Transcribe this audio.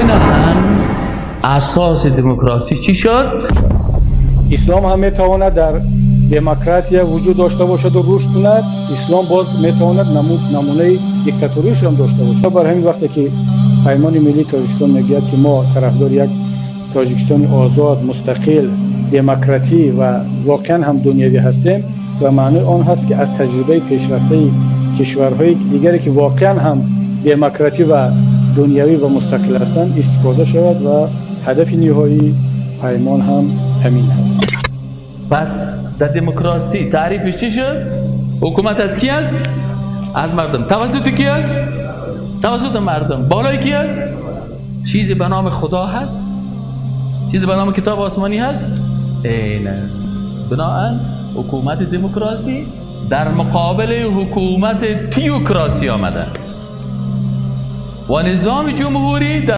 بناهن اساس دموکراسی چی شد؟ اسلام هم میتواند در демократия вуҷуд дошта бошаду рушд кунад. Ислом боз метавонад намунаи диктаториашро ҳам дошта бошад. Бар ҳамин вақте ки Паймони миллии Тоҷикистон мегӯяд, ки мо тарафдори як Тоҷикистони озод, мустақил, демократӣ ва воқеан ҳам дунявӣ ҳастем, ва маънои он ҳаст, ки аз таҷрибаи пешрафтаи кишварҳои дигаре, ки воқеан ҳам демократӣ ва дунявӣ ва мустақил ҳастанд, истифода шавад ва ҳадафи ниҳоии паймон ҳам ҳамин ҳаст. پس در دموکراسی تعریفش چی شد؟ حکومت از کی است؟ از مردم. توسط کی است؟ توسط مردم. بالای کی است؟ چیزی به نام خدا هست؟ چیزی به نام کتاب آسمانی هست؟ ای نه. بناهن حکومت دموکراسی در مقابل حکومت تیوکراسی آمده و نظام جمهوری در